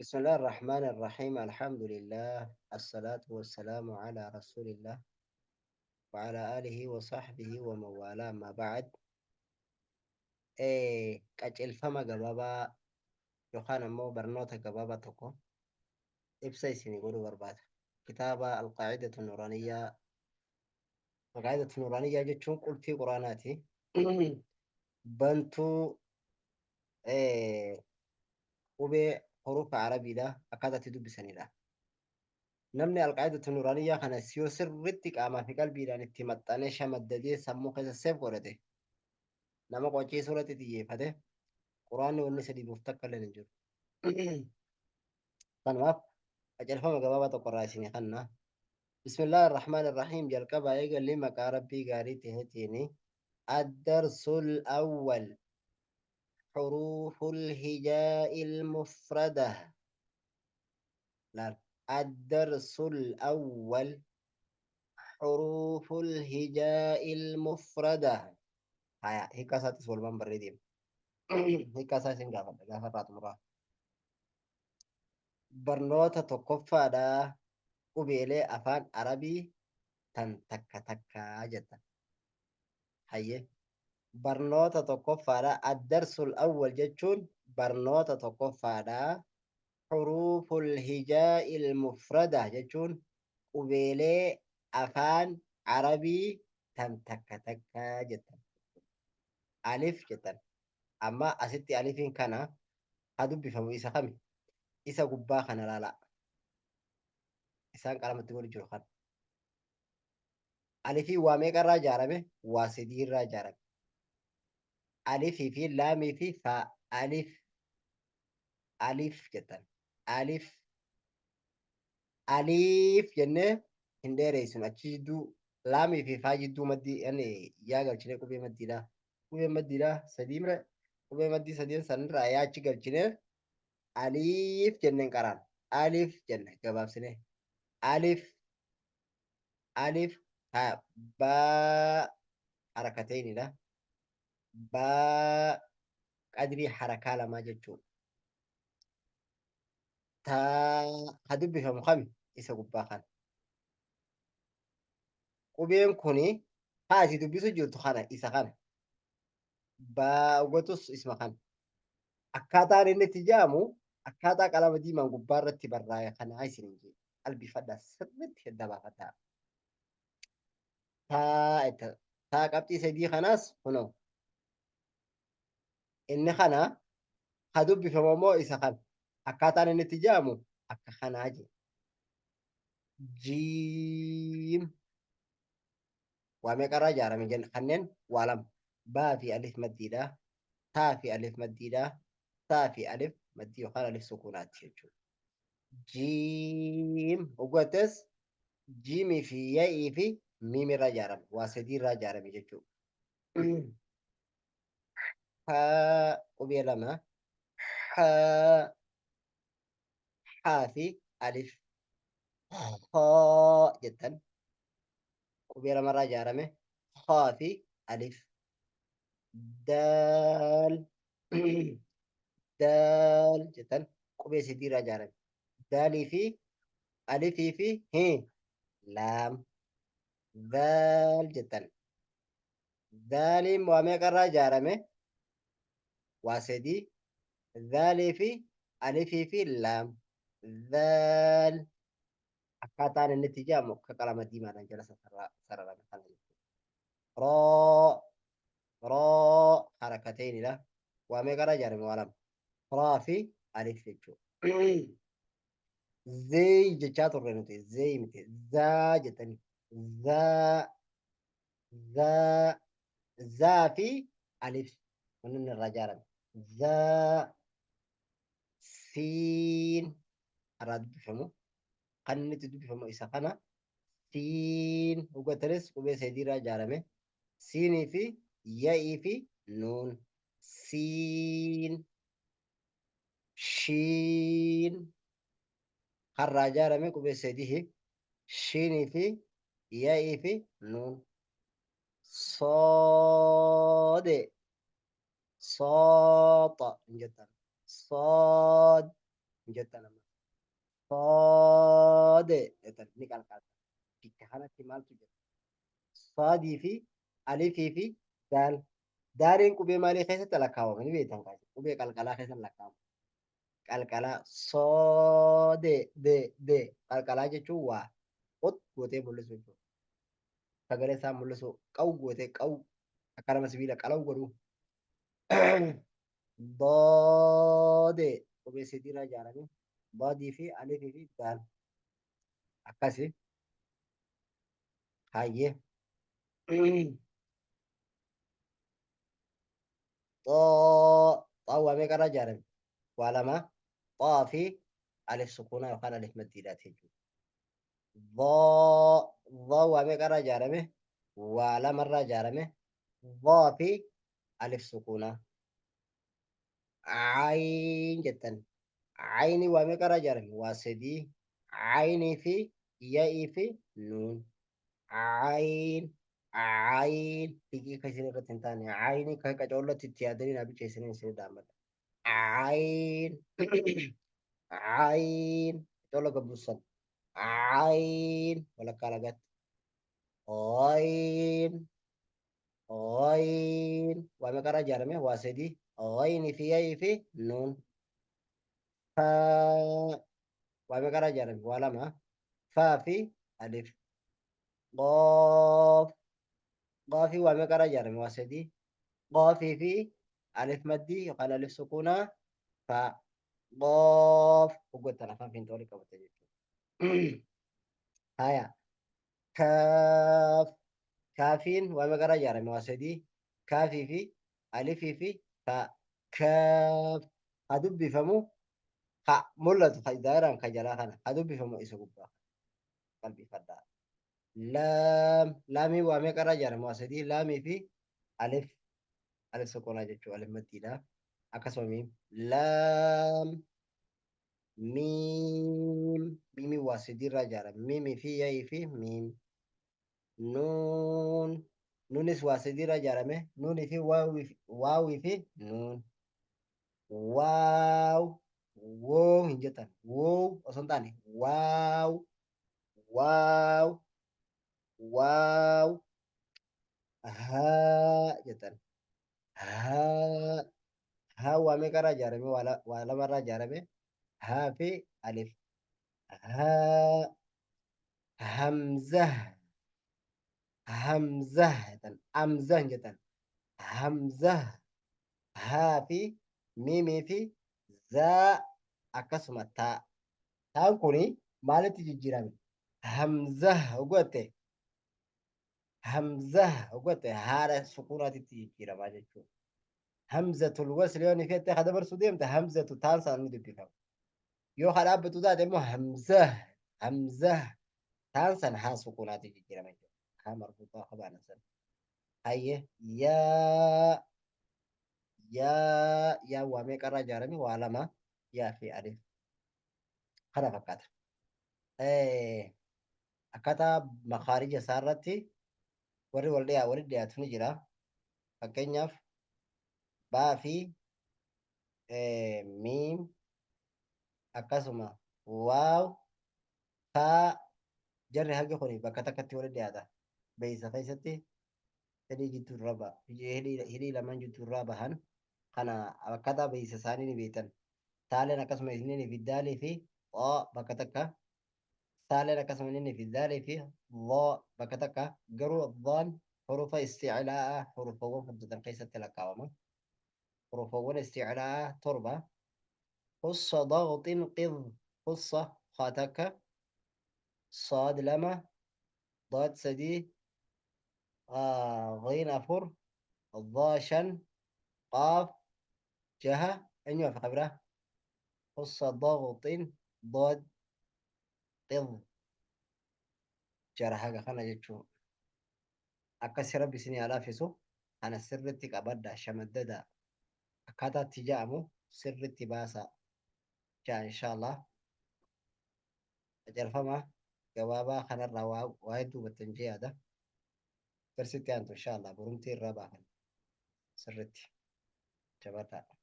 بسم الله الرحمن الرحيم. الحمد لله، الصلاة والسلام على رسول الله وعلى آله وصحبه ومن والاه. ما بعد، qajeelfama gabaabaa yookaan ammoo barnoota gabaabaa tokko ibsa isinii godhuu barbaada. Kitaaba Alqaacidatu Nuuraaniyyaa. Alqaacidatu Nuuraaniyyaa jechuun qulfii Quraanaati. Bantuu qubee hurufa Arabiidha, akkaataa itti dubbisanidha. Namni Alqaacidatu Nuuraaniyyaa kana yoo sirriitti qaamaa fi qalbiidhaan itti maxxanee shamaddadee sammuu keessa seef godhate, nama qo'achiisuu irratti xiyyeeffate, Quraanni wanni isa dhibuuf takka illee hin jiru. Kanumaaf qajeelfama gabaabaa tokko irraa isinii kanna. Bismillaahi Irrahmaan Irrahiim. Jalqaba eegalli maqaa Rabbii gaarii ta'eetiini. Ad-darsul awwal huruuful hijaa'il mufrada. Laal. Ad-darsul awwal huruuful hijaa'il mufrada. Haya, hiikkaa isaattis walumaan barree deema. Hiikkaa isaa isin gaafadha gaafa irraa xumuraa. Barnoota tokkoffaadha, qubeelee afaan Arabii tan takka takkaa jetta. Hayyee. Barnoota tokkoffaadha. Addarsul awwal jechuun barnoota tokkoffaadha. Huruuful hijaa'il mufrada jechuun qubeelee afaan Arabii tan takka takkaa jettan. Alif jettan. Amma asitti alifiin kana haa dubbifamu isa kami? Isa gubbaa kana laalaa. Isaan qalamatti godhu jiru kana. Alifiin waa meeqa irraa ijaarame? Waa sadii irraa ijaarame. Alifii fi laamii fi faa. Alif, alif jettan. Alif, aliif jennee hin dheereessinu. Achi jidduu laamii fi faa jidduu maddii yani yaa galchinee qubee maddiidha. Qubee maddiidha sadii mire, qubee maddii sadiin sanirraa yaa achi galchinee aliif jenneen qaraan. Alif jenne gabaabsinee. Alif, alif. Ha baa harakateenidha. Baa qadrii harakaa lamaa jechuudha. Taa ha dubbifamu kami? Isa gubbaa kana. Qubeen kuni haa ati dubbisu jirtu kana, isa kana. Baa gotus isma kana. Akkaataan inni itti jedhamu akkaataa qalama diimaan gubbaa irratti barraa'e kanaa isin hin jedhe. Qalbifadhaa, sirriitti hedda baafadhaa. Taa itti taa qabxii sadii kanaas kunoo. Inni kana ha dubbifamu immoo isa kana. Akkaataan inni itti jedhamu akka kanaa jedhe. Jiim. Waa meeqarraa ijaarame jenna? Kanneen waa lama. Baa fi alif maddiidha. Taa fi alif maddiidha. Taa fi alif maddii yookaan alif sukuunaati jechuudha. Jiim hoggattes jiimii fi ya'ii fi miimirraa ijaarame. Waa sadiirraa ijaarame jechuudha. Haa qubee lama. Haa, haa fi alif. Haa jettan qubee lamarraa ijaarame. Haa fi alif. Daal, daal jettan qubee sadiirraa ijaarame. Daalii fi alifii fi hi laam. Daal jettan. Daaliin waa meeqarraa ijaarame? Waa sadii. Daalii fi alifii fi laam. Daal. Akkaataan inni itti jedhamu akka qalama diimaadhaan jala sararame kana jechuudha. Roo, roo harakateenidha. Waa meeqarraa ijaarame? Waa lama. Raa fi alif jechuudha. Zeey jechaa turre nuti. Zeey miti. Zaa jettanii. Zaa, zaa, zaa fi alif wanni inni irraa ijaarame. Zaa, siin irraa dubbifamu. Kan inni itti dubbifamu isa kana. Siin hubatanis qubee sadii irraa ijaarame. Siinii fi ya'ii fi nuun. Siin, shiin harraa ijaarame qubee sadii. Shiinii fi ya'ii fi nuun. Soode, sooxa hin jettan. Sood. Hin jettan amma. Soode jettan ni qalqalta. Bikka kanatti maaltu jira? Saadii fi alifii fi daal. Daaliin qubee maalii keessatti lakkaawama ni beektan kaase. Qubee qalqalaa keessatti lakkaawama. Qalqalaa soode de de qalqalaa jechuun waa qot gootee mul'isu jechuudha. Sagalee isaa mul'isu qaw gootee qaw akka nama sibiila qalaw godhu. Doode qubee sadiirraa ijaarame. Doodii fi alifii fi daal. Akkasi. Hayyee. Xoo xaa waa meeqarraa ijaarame? Waa lama. Xaa fi alif sukuunaa yookaan alif maddiidhaati jechuudha. Dhoo dhoo waa meeqarraa ijaarame? Waa lamarraa ijaarame. Dhoo fi alif sukuunaa. Ayin jettan. Ayini waa meeqarraa ijaarame? Waa sadii. Ayinii fi ya'ii fi nuun. Ayin ayin liqii akka isin irratti hin taane ayinii akka qacoollatti itti yaadanii naa bilcheessanii isin dhaammata. Ayin ayin qacoolla gabbuussan. Ayin walakkaa lagatti. Ayin Ghayn waa meeqarraa ijaarame? Waa sadii. Ghayni fi ya'ii fi nuun. Faa waa meeqarraa ijaarame? Waa lama. Faa fi alif. Qaaf qaafii waa meeqarraa ijaarame? Waa sadii. Qaafii fi alif maddii yookaan alif sukuunaa faa. Qaaf hoggattan afaan fiinxoolii qabate jechuudha. Haya. Kaaf kaafiin waa meeqarraa ijaarame? Waa sadii. Kaafii fi alifii fi faa. Kaaf ha dubbifamu ha mul'atu ha daayiraan ka jalaa kana ha dubbifamu isa gubbaa qalbiifadhaa. Laam laamii waa meeqarraa ijaarame? Waa sadii. Laamii fi alif alif soqonaa jechuu alif maddiidha. Akkasuma miim laam miim miimii waa sadiirraa ijaarame. Miimii fi ya'ii fi miim. Nuun nuunis waa sadiirraa ijaarame. Nuunii fi waawii fi nuun. Waaw woo hin jettan. Woo osoo hin taane waaw waaw waaw haa jettan. Haa haa waa meeqarraa ijaarame? Waa lamarraa ijaarame. Haa fi alif. Haa hamza hamza jettan. Amza hin jettan. Hamza haa fi miimii fi zaa akkasuma taa. Taan kuni maalitti jijjiirame? Hamza gotte hamza gotte haala sukuunaatitti jijjiiramaa jechuudha. Hamzatul wasl yoo ni fette ka dabarsuu deemte hamzatu taan sana ni dubbifama. Yoo ka dhaabbatu taate immoo hamza hamza taan sana haa sukuunaatti jijjiirama jechuudha. Haa marbuuxaa qabaana sana. Hayyee yaa yaa yaa waa meeqarraa ijaarame? Waa lama yaa fi alif. Kana fakkaata. Akkaataa makaarija isaa irratti warri wal dhiyaa walitti dhiyaatu ni jira. Fakkeenyaaf baa fi miim akkasuma waaw faa jarri hagi kuni bakka takkatti walitti dhiyaata. Beeysa keessatti hidhii jidduu irraa ba hidhii lamaan jidduu irraa bahan kana akkaataa beeysa isaanii ni beektan. Taaleen akkasuma isniin fi daalii fi xoo bakka takka. Saaleen akkasuma inni fi daalii fi dhoo bakka takka garuu dhoon hurufa isti'laa'a hurufawwan furdatan keessatti lakkaawama. Hurufawwan isti'laa'a torba. Hussa dagxin qidh hussa haa takka saad lama daad sadii ghiin afur dhaa shan qaaf jaha eenyu hafe kabiraa hussa dagxin daad qidh jara haga kana jechuun akkasi rabbi isinii haa laaffisu kana sirritti qabadha shamaddada akkaataa itti ja'amu sirritti baasa ja'a inshaallah qajeelfama gabaabaa kanarraa waa waa hedduu hubattan jee yaada garsitti aantu inshaallah borumtii irraa baafan sirritti jabaadhaa.